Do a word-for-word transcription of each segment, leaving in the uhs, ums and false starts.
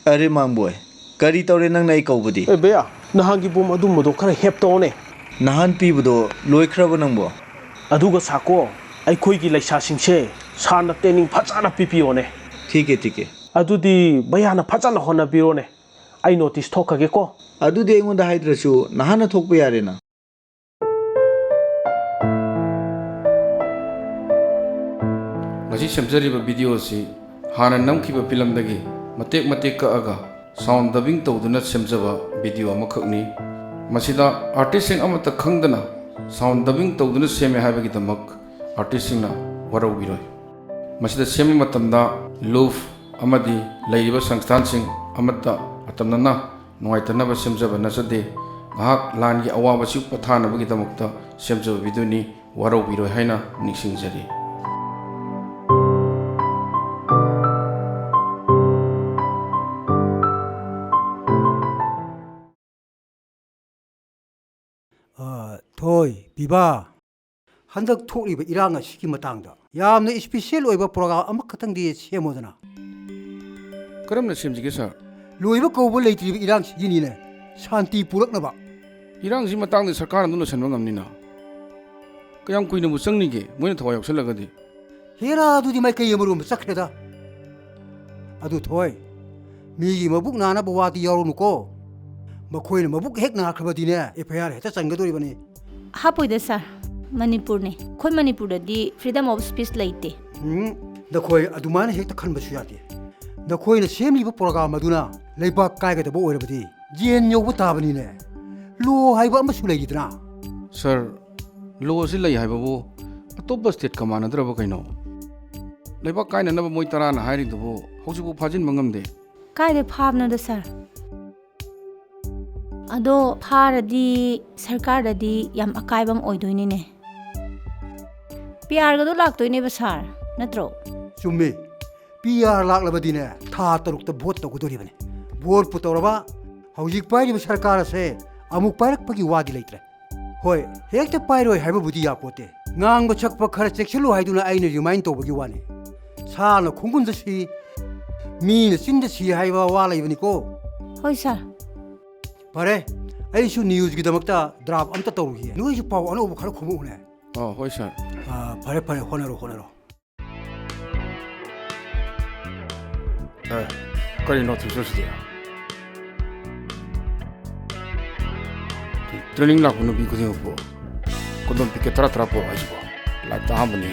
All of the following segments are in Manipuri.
ꯑꯔꯦ ꯃꯥꯡꯕꯣꯏ, ꯀꯔꯤ ꯇꯧꯔꯦ ꯅꯪꯅ ꯑꯩ ꯀꯧꯕꯗꯤ? ꯑꯦ ꯕꯌꯥ, ꯅꯍꯥꯟꯒꯤ ꯕꯣꯝ ꯑꯗꯨꯝꯕꯗꯣ ꯈꯔ ꯍꯦꯞ ꯇꯧꯑꯣꯅꯦ꯫ ꯅꯍꯥꯟ ꯄꯤꯕꯗꯣ ꯂꯣꯏꯈ꯭ꯔꯕ ꯅꯪꯕꯣ? ꯑꯗꯨꯒ ꯁꯥꯀꯣ, ꯑꯩꯈꯣꯏꯒꯤ ꯂꯩꯁꯥꯁꯤꯡꯁꯦ ꯁꯥꯔꯅ ꯇ꯭ꯔꯦꯅꯤꯡ ꯐꯖꯅ ꯄꯤꯕꯤꯌꯣꯅꯦ꯫ ꯊꯤꯀꯦ, ꯊꯤꯀꯦ꯫ ꯑꯗꯨꯗꯤ ꯕꯌꯥꯅ ꯐꯖꯅ ꯍꯣꯠꯅꯕꯤꯔꯣꯅꯦ꯫ ꯑꯩ ꯅꯣꯇꯤꯁ ꯊꯣꯛꯈ꯭ꯔꯒꯦꯀꯣ꯫ ꯑꯗꯨꯗꯤ ꯑꯩꯉꯣꯟꯗ ꯍꯥꯏꯗ꯭ꯔꯁꯨ ꯅꯍꯥꯟꯅ ꯊꯣꯛꯄ ꯌꯥꯔꯦꯅ꯫ ꯉꯁꯤ ꯁꯦꯝꯖꯔꯤꯕ ꯚꯤꯗꯤꯑꯣ ꯑꯁꯤ ꯍꯥꯟꯅ ꯅꯝꯈꯤꯕ ꯐꯤꯂꯝꯗꯒꯤ ꯃꯇꯦꯛ ꯃꯇꯦꯛ ꯀꯛꯑꯒ ꯁꯥꯎꯟ ꯗꯕꯤꯡ ꯇꯧꯗꯨꯅ ꯁꯦꯝꯖꯕ ꯚꯤꯗꯤꯑꯣ ꯑꯃꯈꯛꯅꯤ꯫ ꯃꯁꯤꯗ ꯑꯥꯔꯇꯤꯁꯁꯤꯡ ꯑꯃꯠꯇ ꯈꯪꯗꯅ ꯁꯥꯎꯟ ꯗꯕꯤꯡ ꯇꯧꯗꯨꯅ ꯁꯦꯝꯃꯦ ꯍꯥꯏꯕꯒꯤꯗꯃꯛ ꯑꯥꯔꯇꯤꯁꯁꯤꯡꯅ ꯋꯥꯔꯧꯕꯤꯔꯣꯏ꯫ ꯃꯁꯤꯗ ꯁꯦꯝꯕ ꯃꯇꯝꯗ ꯂꯨꯐ ꯑꯃꯗꯤ ꯂꯩꯔꯤꯕ ꯁꯪꯁꯊꯥꯟꯁꯤꯡ ꯑꯃꯠꯇ ꯑꯇꯝꯅꯅ ꯅꯨꯡꯉꯥꯏꯇꯅꯕ ꯁꯦꯝꯖꯕ ꯅꯠꯆꯗꯦ꯫ ꯉꯥꯏꯍꯥꯛ ꯂꯥꯟꯒꯤ ꯑꯋꯥꯕꯁꯤ ꯄꯣꯊꯥꯅꯕꯒꯤꯗꯃꯛꯇ ꯁꯦꯝꯖꯕ ꯚꯤꯗꯤꯑꯣꯅꯤ, ꯋꯥꯔꯧꯕꯤꯔꯣꯏ ꯍꯥꯏꯅ ꯅꯤꯡꯁꯤꯡꯖꯔꯤ꯫ ꯑ, ꯊꯣꯏ, ꯄꯤꯕꯥ, ꯍꯟꯗꯛ ꯊꯣꯛꯂꯤꯕ ꯏꯔꯥꯡ ꯑꯁꯤꯒꯤ ꯃꯇꯥꯡꯗ ꯌꯥꯝꯅ ꯏꯁꯄꯤꯁꯦꯜ ꯑꯣꯏꯕ ꯄ꯭ꯔꯣꯒ꯭ꯔꯥꯝ ꯑꯃꯈꯛꯇꯪꯗꯤ ꯁꯦꯝꯃꯣꯗꯅ꯫ ꯀꯔꯝꯅ ꯁꯦꯝꯁꯤꯒꯦ, ꯁꯥꯔ? ꯂꯣꯏꯕ ꯀꯧꯕ ꯂꯩꯇ꯭ꯔꯤꯕ ꯏꯔꯥꯡꯁꯤꯒꯤꯅꯤꯅꯦ, ꯁꯥꯟꯇꯤ ꯄꯨꯔꯛꯅꯕ꯫ ꯏꯔꯥꯡꯁꯤ ꯃꯇꯥꯡꯗ ꯁꯔꯀꯥꯔꯅ ꯑꯗꯨꯝ ꯂꯣꯏꯁꯤꯟꯕ ꯉꯝꯅꯤꯅ꯫ ꯀꯌꯥꯝ ꯀꯨꯏꯅꯕꯨ ꯆꯪꯅꯤꯒꯦ, ꯃꯣꯏꯅ ꯊꯋꯥꯏ ꯌꯥꯎꯁꯜꯂꯒꯗꯤ? ꯍꯦꯔꯥ, ꯑꯗꯨꯗꯤ ꯃꯥꯏꯀꯩ ꯑꯃꯔꯣꯝꯗ ꯆꯠꯈ꯭ꯔꯦꯗ꯫ ꯑꯗꯨ ꯊꯣꯏ, ꯃꯤꯒꯤ ꯃꯕꯨꯛ ꯅꯥꯅꯕ ꯋꯥꯗꯤ ꯌꯥꯎꯔꯨꯅꯨꯀꯣ꯫ ꯃꯈꯣꯏꯅ ꯃꯕꯨꯛ ꯍꯦꯛ ꯅꯥꯈ꯭ꯔꯕꯗꯤꯅꯦ, ꯑꯦꯐ ꯑꯥꯏ ꯑꯥꯔ ꯍꯦꯛꯇ ꯆꯟꯒꯗꯣꯔꯤꯕꯅꯤ꯫ ꯍꯥꯞꯄꯣꯏꯗ ꯁꯥꯔ, ꯃꯅꯤꯄꯨꯔꯅꯤ꯫ ꯑꯩꯈꯣꯏ ꯃꯅꯤꯄꯨꯔꯗꯗꯤ freedom of speech ꯂꯩꯇꯦ꯫ ꯎꯝ, ꯅꯈꯣꯏ ꯑꯗꯨꯃꯥꯏꯅ ꯍꯦꯛꯇ ꯈꯟꯕꯁꯨ ꯌꯥꯗꯦ꯫ ꯅꯈꯣꯏꯅ ꯁꯦꯝꯂꯤꯕ ꯄ꯭ꯔꯣꯒ꯭ꯔꯥꯝ ꯑꯗꯨꯅ ꯂꯩꯕꯥꯛ ꯀꯥꯏꯒꯗꯕ ꯑꯣꯏꯔꯕꯗꯤ ꯖꯦꯟ ꯌꯧꯕ ꯇꯥꯕꯅꯤꯅꯦ꯫ ꯂꯣ ꯍꯥꯏꯕ ꯑꯃꯁꯨ ꯂꯩꯔꯤꯗꯅ꯫ ꯁꯥꯔ, ꯂꯣ ꯑꯁꯤ ꯂꯩ ꯍꯥꯏꯕꯕꯨ ꯑꯇꯣꯞꯄ ꯁ꯭ꯇꯦꯠꯀ ꯃꯥꯟꯅꯗ꯭ꯔꯕ ꯀꯩꯅꯣ? ꯂꯩꯕꯥꯛ ꯀꯥꯏꯅꯅꯕ ꯃꯣꯏ ꯇꯔꯥꯅ ꯍꯥꯏꯔꯤꯗꯨꯕꯨ ꯍꯧꯖꯤꯛꯐꯥꯎ ꯐꯥꯖꯤꯟꯕ ꯉꯝꯗꯦ꯫ ꯀꯥꯏꯗꯩ ꯐꯥꯕꯅꯣꯗ ꯁꯥꯔ? ꯑꯗꯣ ꯐꯥꯔꯗꯤ ꯁꯔꯀꯥꯔꯗꯗꯤ ꯌꯥꯝ ꯑꯀꯥꯏꯕ ꯑꯃ ꯑꯣꯏꯗꯣꯏꯅꯤꯅꯦ꯫ ꯄꯤ ꯑꯥꯔꯒꯗꯣ ꯂꯥꯛꯇꯣꯏꯅꯦꯕ ꯁꯥꯔ, ꯅꯠꯇ꯭ꯔꯣ? ꯆꯨꯝꯃꯤ꯫ ꯄꯤ ꯑꯥꯔ ꯂꯥꯛꯂꯕꯗꯤꯅꯦ, ꯊꯥ ꯇꯔꯨꯛꯇ ꯚꯣꯠ ꯇꯧꯒꯗꯣꯔꯤꯕꯅꯤ꯫ ꯚꯣꯠꯄꯨ ꯇꯧꯔꯕ, ꯍꯧꯖꯤꯛ ꯄꯥꯏꯔꯤꯕ ꯁꯔꯀꯥꯔ ꯑꯁꯦ ꯑꯃꯨꯛ ꯄꯥꯏꯔꯛꯄꯒꯤ ꯋꯥꯗꯤ ꯂꯩꯇ꯭ꯔꯦ꯫ ꯍꯣꯏ, ꯍꯦꯛꯇ ꯄꯥꯏꯔꯣꯏ ꯍꯥꯏꯕꯕꯨꯗꯤ ꯌꯥꯄꯣꯠꯇꯦ꯫ ꯉꯥꯡꯕ ꯁꯛꯄ ꯈꯔ ꯆꯦꯛꯁꯤꯜꯂꯨ ꯍꯥꯏꯗꯨꯅ ꯑꯩꯅ ꯔꯤꯃꯥꯏꯟ ꯇꯧꯕꯒꯤ ꯋꯥꯅꯤ꯫ ꯁꯥꯅ ꯈꯣꯡꯒꯨꯟꯗ ꯁꯤ, ꯃꯤꯅ ꯆꯤꯟꯗ ꯁꯤ ꯍꯥꯏꯕ ꯋꯥ ꯂꯩꯕꯅꯤꯀꯣ꯫ ꯍꯣꯏ ꯁꯥꯔ꯫ ꯐꯔꯦ, ꯑꯩꯁꯨ ꯅ꯭ꯌꯨꯁꯀꯤꯗꯃꯛꯇ ꯗ꯭ꯔꯥꯐ ꯑꯝꯇ ꯇꯧꯔꯨꯈꯤꯒꯦ꯫ ꯅꯣꯏꯁꯨ ꯄꯥꯎ ꯑꯅꯧꯕ ꯈꯔ ꯈꯨꯝꯃꯛꯎꯅꯦ꯫ ꯑꯣ, ꯍꯣꯏ ꯁꯥꯔ꯫ ꯑꯥ, ꯐꯔꯦ ꯐꯔꯦ, ꯍꯣꯠꯅꯔꯣ ꯍꯣꯠꯅꯔꯣ꯫ ꯑꯦ, ꯀꯔꯤꯅꯣ ꯅꯣꯇꯤꯁꯁꯤꯗꯤ? ꯇ꯭ꯔꯦꯅꯤꯡ ꯂꯥꯛꯄ ꯅꯨꯄꯤ ꯈꯨꯗꯤꯡꯃꯛꯄꯨ ꯀꯣꯟꯗꯣꯝ ꯄꯤꯀꯦꯠ ꯇꯔꯥ ꯇꯔꯥ ꯄꯨꯔꯛꯑꯣ ꯍꯥꯏꯁꯤꯕꯣ? ꯂꯥꯏꯔꯤꯛ ꯇꯥꯛꯑꯝꯕꯅꯤ꯫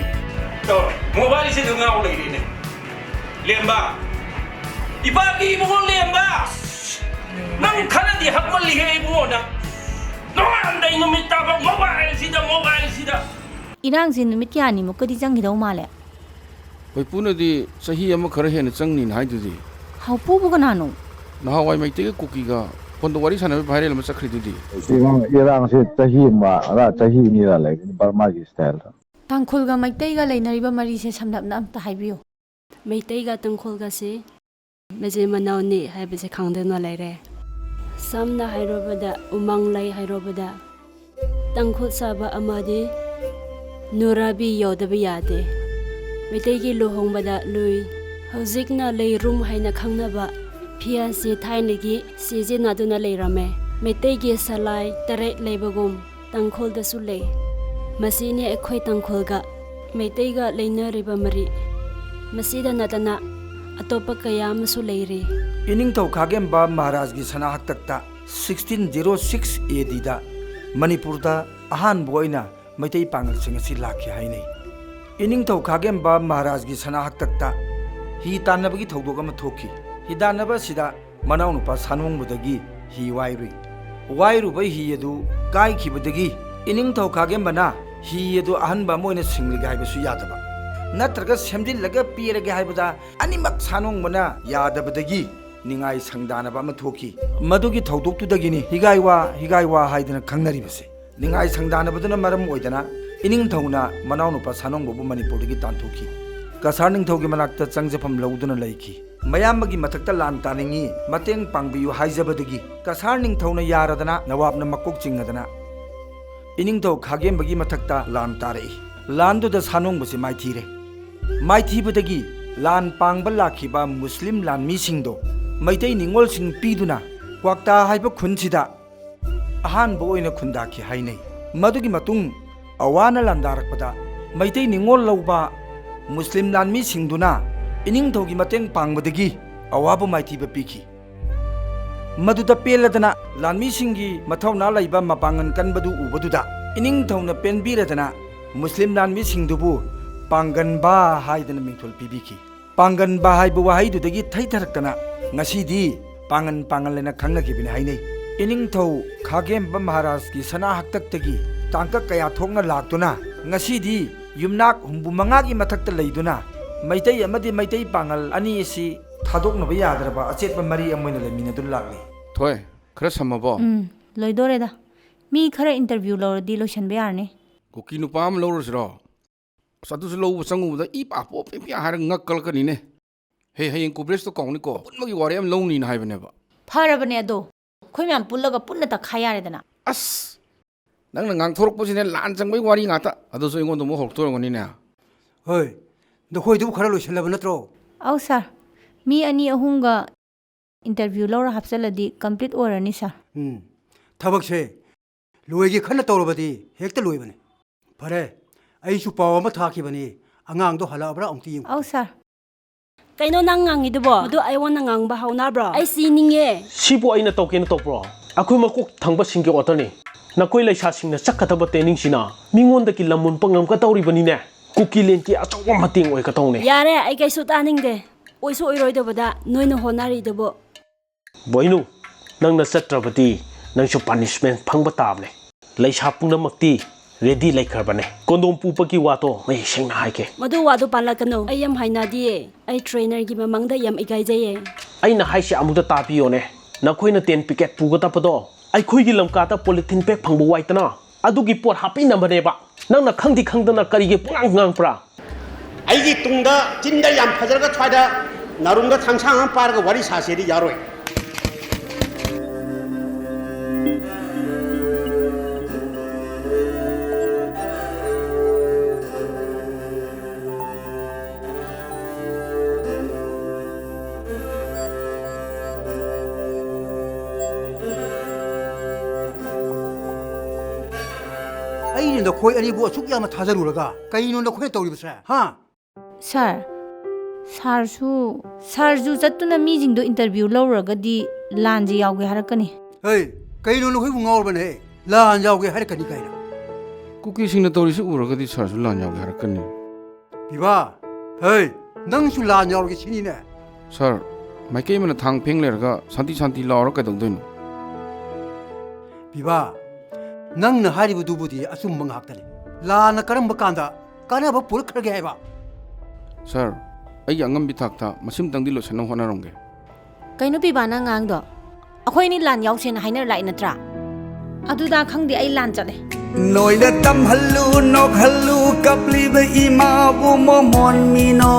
ꯇꯧꯔꯣ꯫ ꯃꯣꯕꯥꯏꯜꯁꯤꯗ ꯉꯥꯎ ꯂꯩꯔꯦꯅꯦ꯫ ꯂꯦꯝꯕ, ꯏꯕꯥꯒꯤ ꯏꯕꯨꯡꯉꯣ ꯂꯦꯝꯕ, ꯅꯪ ꯈꯔꯗꯤ ꯍꯛꯃꯜꯂꯤꯍꯦ ꯏꯕꯨꯡꯉꯣ ꯅꯪ꯫ ꯅꯣꯡꯉꯥꯟꯗꯩ ꯅꯨꯃꯤꯠ ꯇꯥꯕ ꯃꯣꯕꯥꯏꯜꯁꯤꯗ, ꯃꯣꯕꯥꯏꯜꯁꯤꯗ꯫ ꯏꯔꯥꯡꯁꯤ ꯅꯨꯃꯤꯠ ꯀꯌꯥꯅꯤꯃꯨꯛꯀꯗꯤ ꯆꯪꯈꯤꯗꯧ ꯃꯥꯜꯂꯦ? ꯍꯣꯏ, ꯄꯨꯅꯗꯤ ꯆꯍꯤ ꯑꯃ ꯈꯔ ꯍꯦꯟꯅ ꯆꯪꯅꯤꯅ ꯍꯥꯏꯗꯨꯗꯤ꯫ ꯍꯥꯎꯄꯨꯕꯨ ꯀꯅꯥꯅꯣ? ꯅꯍꯥꯟꯋꯥꯏ ꯃꯩꯇꯩꯒ ꯀꯨꯀꯤꯒ ꯐꯣꯟꯗ ꯋꯥꯔꯤ ꯁꯥꯟꯅꯕ ꯚꯥꯏꯔꯦꯜ ꯑꯃ ꯆꯠꯈ꯭ꯔꯤꯗꯨꯗꯤ꯫ ꯏꯔꯥꯡ, ꯏꯔꯥꯡꯁꯦ ꯆꯍꯤ ꯑꯃ ꯔ ꯆꯍꯤ ꯑꯅꯤꯔ ꯂꯩꯒꯅꯤ ꯕꯔꯃꯥꯒꯤ ꯁ꯭ꯇꯥꯏꯜꯗ꯫ ꯇꯥꯡꯈꯨꯜꯒ ꯃꯩꯇꯩꯒ ꯂꯩꯅꯔꯤꯕ ꯃꯔꯤꯁꯦ ꯁꯝꯂꯞꯅ ꯑꯝꯇ ꯍꯥꯏꯕꯤꯌꯨ꯫ ꯃꯩꯇꯩꯒ ꯇꯥꯡꯈꯨꯜꯒꯁꯤ ꯃꯆꯤꯟ ꯃꯅꯥꯎꯅꯤ ꯍꯥꯏꯕꯁꯦ ꯈꯪꯗꯨꯅ ꯂꯩꯔꯦ꯫ ꯁꯝꯅ ꯍꯥꯏꯔꯕꯗ, ꯎꯃꯪ ꯂꯩ ꯍꯥꯏꯔꯕꯗ, ꯇꯥꯡꯈꯨꯜ ꯁꯥꯕ ꯑꯃꯗꯤ ꯅꯨꯔꯥꯕꯤ ꯌꯥꯎꯗꯕ ꯌꯥꯗꯦ꯫ ꯃꯩꯇꯩꯒꯤ ꯂꯨꯍꯣꯡꯕꯗ ꯂꯨꯏ, ꯍꯧꯖꯤꯛꯅ ꯂꯩꯔꯨꯝ ꯍꯥꯏꯅ ꯈꯪꯅꯕ ꯐꯤ ꯑꯁꯤ ꯊꯥꯏꯅꯒꯤ ꯁꯤꯖꯤꯟꯅꯗꯨꯅ ꯂꯩꯔꯝꯃꯦ꯫ ꯃꯩꯇꯩꯒꯤ ꯁꯂꯥꯏ ꯇꯔꯦꯠ ꯂꯩꯕꯒꯨꯝ ꯇꯥꯡꯈꯨꯜꯗꯁꯨ ꯂꯩ꯫ ꯃꯁꯤꯅꯤ ꯑꯩꯈꯣꯏ ꯇꯥꯡꯈꯨꯜꯒ ꯃꯩꯇꯩꯒ ꯂꯩꯅꯔꯤꯕ ꯃꯔꯤ꯫ ꯃꯁꯤꯗ ꯅꯠꯇꯅ ꯑꯇꯣꯞꯄ ꯀꯌꯥ ꯑꯃꯁꯨ ꯂꯩꯔꯤ꯫ ꯏꯅꯤꯡꯊꯧ ꯈꯥꯒꯦꯝꯕ ꯃꯍꯥꯔꯥꯖꯒꯤ ꯁꯅꯥ ꯍꯥꯛꯇꯛꯇ sixteen zero six A Dꯗ ꯃꯅꯤꯄꯨꯔꯗ ꯑꯍꯥꯟꯕ ꯑꯣꯏꯅ ꯃꯩꯇꯩ ꯄꯥꯉꯜꯁꯤꯡ ꯑꯁꯤ ꯂꯥꯛꯈꯤ ꯍꯥꯏꯅꯩ꯫ ꯏꯅꯤꯡꯊꯧ ꯈꯥꯒꯦꯝꯕ ꯃꯍꯥꯔꯥꯖꯒꯤ ꯁꯅꯥ ꯍꯥꯛꯇꯛꯇ ꯍꯤ ꯇꯥꯟꯅꯕꯒꯤ ꯊꯧꯗꯣꯛ ꯑꯃ ꯊꯣꯛꯈꯤ꯫ ꯍꯤ ꯇꯥꯟꯅꯕ ꯑꯁꯤꯗ ꯃꯅꯥꯎꯅꯨꯄꯥ ꯁꯥꯅꯣꯡꯕꯗꯒꯤ ꯍꯤ ꯋꯥꯏꯔꯨꯏ꯫ ꯋꯥꯏꯔꯨꯕ ꯍꯤ ꯑꯗꯨ ꯀꯥꯏꯈꯤꯕꯗꯒꯤ ꯏꯅꯤꯡꯊꯧ ꯈꯥꯒꯦꯝꯕꯅ ꯍꯤ ꯑꯗꯨ ꯑꯍꯟꯕ ꯑꯃ ꯑꯣꯏꯅ ꯁꯤꯡꯂꯒꯦ ꯍꯥꯏꯕꯁꯨ ꯌꯥꯗꯕ, ꯅꯠꯇ꯭ꯔꯒ ꯁꯦꯝꯖꯤꯜꯂꯒ ꯄꯤꯔꯒꯦ ꯍꯥꯏꯕꯗ ꯑꯅꯤꯃꯛ ꯁꯥꯅꯣꯡꯕꯅ ꯌꯥꯗꯕꯗꯒꯤ ꯅꯤꯡꯉꯥꯏ ꯁꯪꯗꯥꯅꯕ ꯑꯃ ꯊꯣꯛꯈꯤ꯫ ꯃꯗꯨꯒꯤ ꯊꯧꯗꯣꯛꯇꯨꯗꯒꯤꯅꯤ ꯍꯤꯒꯥꯏꯋꯥ, ꯍꯤꯒꯥꯏꯋꯥ ꯍꯥꯏꯗꯅ ꯈꯪꯅꯔꯤꯕꯁꯦ꯫ ꯅꯤꯡꯉꯥꯏ ꯁꯪꯗꯥꯅꯕꯗꯨꯅ ꯃꯔꯝ ꯑꯣꯏꯗꯅ ꯏꯅꯤꯡꯊꯧꯅ ꯃꯅꯥꯎꯅꯨꯄꯥ ꯁꯥꯅꯣꯡꯕꯕꯨ ꯃꯅꯤꯄꯨꯔꯗꯒꯤ ꯇꯥꯟꯊꯣꯛꯈꯤ꯫ ꯀꯁꯥꯔ ꯅꯤꯡꯊꯧꯒꯤ ꯃꯅꯥꯛꯇ ꯆꯪꯖꯐꯝ ꯂꯧꯗꯨꯅ ꯂꯩꯈꯤ꯫ ꯃꯌꯥꯝꯕꯒꯤ ꯃꯊꯛꯇ ꯂꯥꯟ ꯇꯥꯅꯤꯡꯉꯤ, ꯃꯇꯦꯡ ꯄꯥꯡꯕꯤꯌꯨ ꯍꯥꯏꯖꯕꯗꯒꯤ ꯀꯁꯥꯔ ꯅꯤꯡꯊꯧꯅ ꯌꯥꯔꯗꯅ ꯅꯋꯥꯕꯅ ꯃꯀꯣꯛ ꯆꯤꯡꯉꯗꯅ ꯏꯅꯤꯡꯊꯧ ꯈꯥꯒꯦꯝꯕꯒꯤ ꯃꯊꯛꯇ ꯂꯥꯟ ꯇꯥꯔꯛꯏ꯫ ꯂꯥꯟꯗꯨꯗ ꯁꯥꯅꯣꯡꯕꯁꯤ ꯃꯥꯏꯊꯤꯔꯦ꯫ ꯃꯥꯏꯊꯤꯕꯗꯒꯤ ꯂꯥꯟ ꯄꯥꯡꯕ ꯂꯥꯛꯈꯤꯕ ꯃꯨꯁꯂꯤꯝ ꯂꯥꯟꯃꯤꯁꯤꯡꯗꯣ ꯃꯩꯇꯩ ꯅꯤꯉꯣꯜꯁꯤꯡ ꯄꯤꯗꯨꯅ ꯀ꯭ꯋꯥꯛꯇꯥ ꯍꯥꯏꯕ ꯈꯨꯟꯁꯤꯗ ꯑꯍꯥꯟꯕ ꯑꯣꯏꯅ ꯈꯨꯟꯗꯥꯈꯤ ꯍꯥꯏꯅꯩ꯫ ꯃꯗꯨꯒꯤ ꯃꯇꯨꯡ ꯑꯋꯥꯅ ꯂꯥꯟꯗꯥꯔꯛꯄꯗ ꯃꯩꯇꯩ ꯅꯤꯉꯣꯜ ꯂꯧꯕ ꯃꯨꯁꯂꯤꯝ ꯂꯥꯟꯃꯤꯁꯤꯡꯗꯨꯅ ꯏꯅꯤꯡꯊꯧꯒꯤ ꯃꯇꯦꯡ ꯄꯥꯡꯕꯗꯒꯤ ꯑꯋꯥꯕ ꯃꯥꯏꯊꯤꯕ ꯄꯤꯈꯤ꯫ ꯃꯗꯨꯗ ꯄꯦꯜꯂꯗꯅ ꯂꯥꯟꯃꯤꯁꯤꯡꯒꯤ ꯃꯊꯧꯅꯥ ꯂꯩꯕ ꯃꯄꯥꯡꯒꯜ ꯀꯟꯕꯗꯨ ꯎꯕꯗꯨꯗ ꯏꯅꯤꯡꯊꯧꯅ ꯄꯦꯟꯕꯤꯔꯗꯅ ꯃꯨꯁꯂꯤꯝ ꯂꯥꯟꯃꯤꯁꯤꯡꯗꯨꯕꯨ ꯄꯥꯡꯒꯟꯕꯥ ꯍꯥꯏꯗꯅ ꯃꯤꯡꯊꯣꯜ ꯄꯤꯕꯤꯈꯤ꯫ ꯄꯥꯡꯒꯟꯕꯥ ꯍꯥꯏꯕ ꯋꯥꯍꯩꯗꯨꯗꯒꯤ ꯊꯩꯊꯔꯛꯇꯅ ꯉꯁꯤꯗꯤ ꯄꯥꯡꯒꯟ ꯄꯥꯡꯒꯜ ꯍꯥꯏꯅ ꯈꯪꯅꯈꯤꯕꯅꯤ ꯍꯥꯏꯅꯩ꯫ ꯏꯅꯤꯡꯊꯧ ꯈꯥꯒꯦꯝꯕ ꯃꯍꯥꯔꯥꯖꯀꯤ ꯁꯅꯥ ꯍꯥꯛꯇꯛꯇꯒꯤ ꯇꯥꯡꯀꯛ ꯀꯌꯥ ꯊꯣꯛꯅ ꯂꯥꯛꯇꯨꯅ ꯉꯁꯤꯗꯤ ꯌꯨꯝꯅꯥꯛ ꯍꯨꯝꯐꯨ ꯃꯉꯥꯒꯤ ꯃꯊꯛꯇ ꯂꯩꯗꯨꯅ ꯃꯩꯇꯩ ꯑꯃꯗꯤ ꯃꯩꯇꯩ ꯄꯥꯡꯒꯜ ꯑꯅꯤ ꯑꯁꯤ ꯊꯥꯗꯣꯛꯅꯕ ꯌꯥꯗ꯭ꯔꯕ ꯑꯆꯦꯠꯄ ꯃꯔꯤ ꯑꯃ ꯑꯣꯏꯅ ꯂꯩꯃꯤꯟꯅꯗꯨꯅ ꯂꯥꯛꯂꯤ꯫ ꯊꯣꯏ, ꯈꯔ ꯁꯝꯃꯕꯣ? ꯎꯝ, ꯂꯣꯏꯗꯣꯔꯦꯗ꯫ ꯃꯤ ꯈꯔ interview ꯂꯧꯔꯗꯤ ꯂꯣꯏꯁꯟꯕ ꯌꯥꯔꯅꯤ꯫ ꯀꯨꯀꯤ ꯅꯨꯄꯥ ꯑꯃ ꯂꯧꯔꯨꯁꯤꯔꯣ? ꯑꯁ, ꯑꯗꯨꯁꯨ ꯂꯧꯕ ꯆꯪꯉꯨꯕꯗ ꯏ ꯄꯥ ꯄꯣꯞ ꯄꯤ ꯄꯤ ꯍꯥꯏꯔꯒ ꯉꯛ ꯀꯜꯂꯛꯀꯅꯤꯅꯦ꯫ ꯍꯦ, ꯍꯌꯦꯡ ꯀꯣꯕ꯭ꯔꯦꯖꯇꯣ ꯀꯥꯎꯅꯤꯀꯣ꯫ ꯑꯄꯨꯟꯕꯒꯤ ꯋꯥꯔꯦꯞ ꯑꯃ ꯂꯧꯅꯤꯅ ꯍꯥꯏꯕꯅꯦꯕ꯫ ꯐꯔꯕꯅꯦ ꯑꯗꯣ꯫ ꯑꯩꯈꯣꯏ ꯃꯌꯥꯝ ꯄꯨꯜꯂꯒ ꯄꯨꯟꯅ ꯇꯛꯈꯥꯏ ꯌꯥꯔꯦꯗꯅ꯫ ꯑꯁ, ꯅꯪꯅ ꯉꯥꯡꯊꯣꯔꯛꯄꯁꯤꯅꯦ ꯂꯥꯟ ꯆꯪꯕꯒꯤ ꯋꯥꯔꯤ ꯉꯥꯛꯇ꯫ ꯑꯗꯨꯁꯨ ꯑꯩꯉꯣꯟꯗ ꯑꯃꯨꯛ ꯍꯧꯔꯛꯇꯣꯏꯔꯝꯒꯅꯤꯅꯦ꯫ ꯍꯣꯏ, ꯅꯈꯣꯏꯗꯨꯕꯨ ꯈꯔ ꯂꯣꯏꯁꯤꯜꯂꯕ ꯅꯠꯇ꯭ꯔꯣ? ꯑꯧ ꯁꯥꯔ, ꯃꯤ ꯑꯅꯤ ꯑꯍꯨꯝꯒ interview ꯂꯧꯔ ꯍꯥꯞꯆꯜꯂꯗꯤ complete ꯑꯣꯏꯔꯅꯤ ꯁꯥꯔ꯫ ꯎꯝ, ꯊꯕꯛꯁꯦ ꯂꯣꯏꯒꯦ ꯈꯟꯅ ꯇꯧꯔꯕꯗꯤ ꯍꯦꯛꯇ ꯂꯣꯏꯕꯅꯤ꯫ ꯐꯔꯦ, ꯑꯩꯁꯨ ꯄꯥꯎ ꯑꯃ ꯊꯥꯈꯤꯕꯅꯤ, ꯑꯉꯥꯡꯗꯣ ꯍꯜꯂꯛꯑꯕ꯭ꯔꯥ ꯑꯃꯨꯛꯇ ꯌꯦꯡꯉꯨ꯫ ꯑꯧ ꯁꯥꯔ꯫ ꯀꯩꯅꯣ ꯅꯪ ꯉꯥꯡꯉꯤꯗꯨꯕꯣ? ꯃꯗꯨ ꯑꯩꯉꯣꯟꯗ ꯉꯥꯡꯕ ꯍꯧꯅꯕ꯭ꯔꯣ? ꯑꯩ ꯁꯤꯅꯤꯡꯉꯦ꯫ ꯁꯤꯕꯨ ꯑꯩꯅ ꯇꯧꯒꯦꯅ ꯇꯧꯕ꯭ꯔꯣ? ꯑꯩꯈꯣꯏ ꯃꯀꯣꯛ ꯊꯪꯕꯁꯤꯡꯒꯤ orderꯅꯤ꯫ ꯅꯈꯣꯏ ꯂꯩꯁꯥꯁꯤꯡꯅ ꯆꯠꯀꯗꯕ trainingꯁꯤꯅ ꯃꯤꯉꯣꯟꯗꯒꯤ ꯂꯝ ꯃꯨꯟꯕ ꯉꯝꯒꯗꯧꯔꯤꯕꯅꯤꯅꯦ꯫ ꯀꯨꯀꯤꯂꯦꯟꯒꯤ ꯑꯆꯧꯕ ꯃꯇꯦꯡ ꯑꯣꯏꯒꯗꯧꯅꯦ꯫ ꯌꯥꯔꯦ, ꯑꯩ ꯀꯩꯁꯨ ꯇꯥꯅꯤꯡꯗꯦ꯫ ꯑꯣꯏꯁꯨ ꯑꯣꯏꯔꯣꯏꯗꯕꯗ ꯅꯣꯏꯅ ꯍꯣꯠꯅꯔꯤꯗꯨꯕꯨ꯫ ꯕꯣꯏꯅꯨ, ꯅꯪꯅ ꯆꯠꯇ꯭ꯔꯕꯗꯤ ꯅꯪꯁꯨ punishment ꯐꯪꯕ ꯇꯥꯕꯅꯦ꯫ ꯂꯩꯁꯥ ꯄꯨꯝꯅꯃꯛꯇꯤ ready ꯂꯩꯈ꯭ꯔꯕꯅꯦ꯫ ꯀꯣꯟꯗꯣꯝ ꯄꯨꯕꯒꯤ ꯋꯥꯗꯣ ꯃꯌꯦꯛ ꯁꯦꯡꯅ ꯍꯥꯏꯒꯦ꯫ ꯃꯗꯨ ꯋꯥꯗꯨ ꯄꯥꯜꯂꯛꯀꯅꯨ꯫ ꯑꯩ ꯌꯥꯝ ꯍꯩꯅꯗꯤꯌꯦ꯫ ꯑꯩ trainerꯒꯤ ꯃꯃꯥꯡꯗ ꯌꯥꯝ ꯏꯀꯥꯏꯖꯩꯌꯦ꯫ ꯑꯩꯅ ꯍꯥꯏꯁꯦ ꯑꯃꯨꯛꯇ ꯇꯥꯕꯤꯌꯣꯅꯦ꯫ ꯅꯈꯣꯏꯅ tent picket ꯄꯨꯒꯗꯕꯗꯣ ꯑꯩꯈꯣꯏꯒꯤ ꯂꯝꯀꯥꯗ polythene bag ꯐꯪꯕ ꯋꯥꯏꯗꯅ ꯑꯗꯨꯒꯤ ꯄꯣꯠ ꯍꯥꯞꯄꯤꯅꯕꯅꯦꯕ꯫ ꯅꯪꯅ ꯈꯪꯗꯤ ꯈꯪꯗꯅ ꯀꯔꯤꯒꯤ ꯄꯨꯡꯉꯥꯡ ꯉꯥꯡꯕ꯭ꯔꯥ? ꯑꯩꯒꯤ ꯇꯨꯡꯗ ꯆꯤꯟꯗ ꯌꯥꯝ ꯐꯖꯔꯒ ꯁ꯭ꯋꯥꯏꯗ ꯅꯥꯔꯨꯡꯗ ꯊꯥꯡꯁꯥꯡ ꯑꯃ ꯄꯥꯏꯔꯒ ꯋꯥꯔꯤ ꯁꯥꯁꯦꯗꯤ ꯌꯥꯔꯣꯏ꯫ ꯅꯈꯣꯏ ꯑꯅꯤꯕꯨ ꯑꯁꯨꯛ ꯌꯥꯝꯅ ꯊꯥꯖꯔꯨꯔꯒ ꯀꯩꯅꯣ ꯅꯈꯣꯏꯅ ꯇꯧꯔꯤꯕꯁꯦ, ꯍꯥ? ꯁꯥꯔ, ꯁꯥꯔꯁꯨ, ꯁꯥꯔꯁꯨ ꯆꯠꯇꯨꯅ ꯃꯤꯁꯤꯡꯗꯣ ꯏꯟꯇꯔꯚ꯭ꯌꯨ ꯂꯧꯔꯨꯔꯒꯗꯤ ꯂꯥꯟꯁꯦ ꯌꯥꯎꯒꯦ ꯍꯥꯏꯔꯛꯀꯅꯤ꯫ ꯍꯩ, ꯀꯩꯅꯣ ꯅꯈꯣꯏꯕꯨ ꯉꯥꯎꯔꯕꯅꯦ? ꯂꯥꯟ ꯌꯥꯎꯒꯦ ꯍꯥꯏꯔꯛꯀꯅꯤ ꯀꯥꯏꯅ꯫ ꯀꯨꯀꯤꯁꯤꯡꯅ ꯇꯧꯔꯤꯁꯤ ꯎꯔꯒꯗꯤ ꯁꯥꯔꯁꯨ ꯂꯥꯟ ꯌꯥꯎꯒꯦ ꯍꯥꯏꯔꯛꯀꯅꯤ꯫ ꯄꯤꯕꯥ, ꯍꯩ, ꯅꯪꯁꯨ ꯂꯥꯟ ꯌꯥꯎꯔꯒꯦ ꯁꯤꯅꯤꯅꯦ? ꯁꯥꯔ, ꯃꯥꯏꯀꯩ ꯑꯃꯅ ꯊꯥꯡ ꯐꯦꯡ ꯂꯩꯔꯒ ꯁꯥꯟꯇꯤ ꯁꯥꯟꯇꯤ ꯂꯥꯎꯔ ꯀꯩꯗꯧꯗꯣꯏꯅꯣ? ꯄꯤꯕꯥ, ꯅꯪꯅ ꯍꯥꯏꯔꯤꯕꯗꯨꯕꯨꯗꯤ ꯑꯆꯨꯝꯕ ꯉꯥꯛꯇꯅꯤ꯫ ꯂꯥꯟꯅ ꯀꯔꯝꯕ ꯀꯥꯟꯗ ꯀꯥꯟꯅꯕ ꯄꯨꯔꯛꯈ꯭ꯔꯒꯦ ꯍꯥꯏꯕ? ꯁꯥꯔ, ꯑꯩꯒꯤ ꯑꯉꯝꯕꯤ ꯊꯥꯛꯇ ꯃꯁꯤꯃꯇꯪꯗꯤ ꯂꯣꯏꯁꯤꯟꯅꯕ ꯍꯣꯠꯅꯔꯝꯒꯦ꯫ ꯀꯩꯅꯣ ꯄꯤꯕꯥ ꯅꯪ ꯉꯥꯡꯗꯣ? ꯑꯩꯈꯣꯏꯅꯤ ꯂꯥꯟ ꯌꯥꯎꯁꯦꯅ ꯍꯥꯏꯅꯔ ꯂꯥꯛꯏ ꯅꯠꯇ꯭ꯔꯥ? ꯑꯗꯨꯗ ꯈꯪꯗꯦ, ꯑꯩ ꯂꯥꯟ ꯆꯠꯂꯦ꯫ ꯅꯣꯏꯅ ꯇꯝꯍꯜꯂꯨ, ꯅꯣꯛꯍꯜꯂꯨ, ꯀꯞꯂꯤꯕ ꯏꯃꯥꯕꯨ ꯃꯣꯃꯣꯟ ꯃꯤꯅꯣ꯫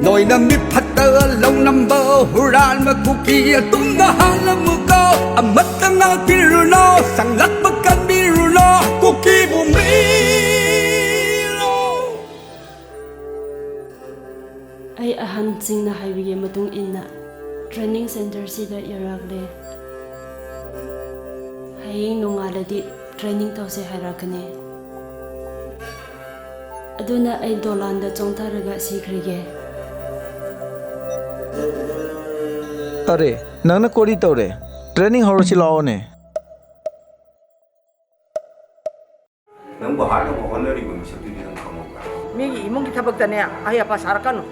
ꯅꯣꯏꯅ ꯃꯤ ꯐꯠꯇ ꯂꯧꯅꯝꯕ ꯍꯨꯔꯥꯟꯕ ꯀꯨꯀꯤ ꯑꯇꯨꯝꯗ ꯍꯥꯠꯂꯝꯃꯨꯀꯣ꯫ ꯑꯃꯠꯇ ꯉꯥꯛꯄꯤꯔꯨꯅꯣ, ꯁꯪꯂꯛꯄ ꯀꯟꯕꯤꯔꯨꯅꯣ, ꯀꯨꯀꯤꯕꯨ ꯃꯤꯔꯣ꯫ ꯑꯩ ꯑꯍꯟꯁꯤꯡꯅ ꯍꯥꯏꯕꯤꯒꯤ ꯃꯇꯨꯡ ꯏꯟꯅ ꯇ꯭ꯔꯦꯅꯤꯡ ꯁꯦꯟꯇꯔꯁꯤꯗ ꯌꯧꯔꯛꯂꯦ꯫ ꯍꯌꯦꯡ ꯅꯣꯡꯉꯥꯜꯂꯗꯤ ꯇ꯭ꯔꯦꯅꯤꯡ ꯇꯧꯁꯦ ꯍꯥꯏꯔꯛꯀꯅꯤ꯫ ꯑꯗꯨꯅ ꯑꯩ ꯗꯣꯂꯥꯟꯗ ꯆꯣꯡꯊꯔꯒ ꯁꯤꯈ꯭ꯔꯒꯦ꯫ ꯑꯔꯦ, ꯅꯪꯅ ꯀꯣꯔꯤ ꯇꯧꯔꯦ꯫ ꯇ꯭ꯔꯦꯅꯤꯡ ꯍꯧꯔꯁꯤ ꯂꯥꯛꯑꯣꯅꯦ꯫ ꯅꯪꯕꯨ ꯍꯥꯠꯅꯕ ꯍꯣꯠꯅꯔꯤꯕ ꯃꯤꯁꯛꯇꯨꯗꯤ ꯅꯪ ꯈꯪꯍꯧꯕ꯭ꯔꯥ? ꯃꯤꯒꯤ ꯏꯃꯨꯡꯒꯤ ꯊꯕꯛꯇꯅꯦ ꯑꯍꯩ ꯑꯄꯥ ꯁꯥꯔꯛꯀꯅꯨ꯫